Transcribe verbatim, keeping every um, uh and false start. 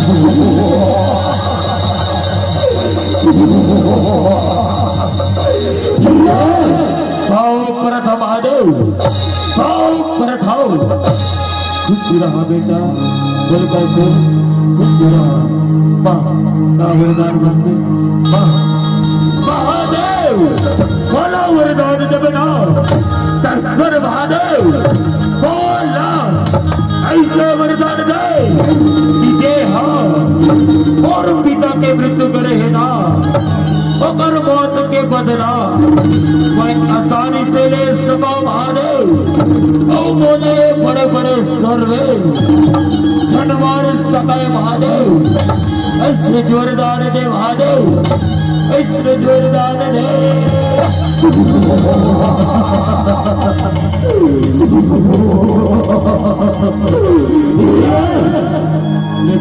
पाँव परत हँव महादेव, पाँव परत हँव। खुश रहा बेटा, बोल के खुश रहा। वाह, का वरदान मांगे? वाह, महादेव, भला वरदान देबे ना, शंकर महादेव, भला अइसे वरदान दे कि जे ह मोर पिता के मृत्यु करे हे ना, ओकर मौत के बदला मैं आसानी से ले सकौं महादेव। अउ मोला ये बड़े बड़े सर्वे झन मार सकय महादेव। अइसने जोरदार दे महादेव, अइसने जोरदार दे। ले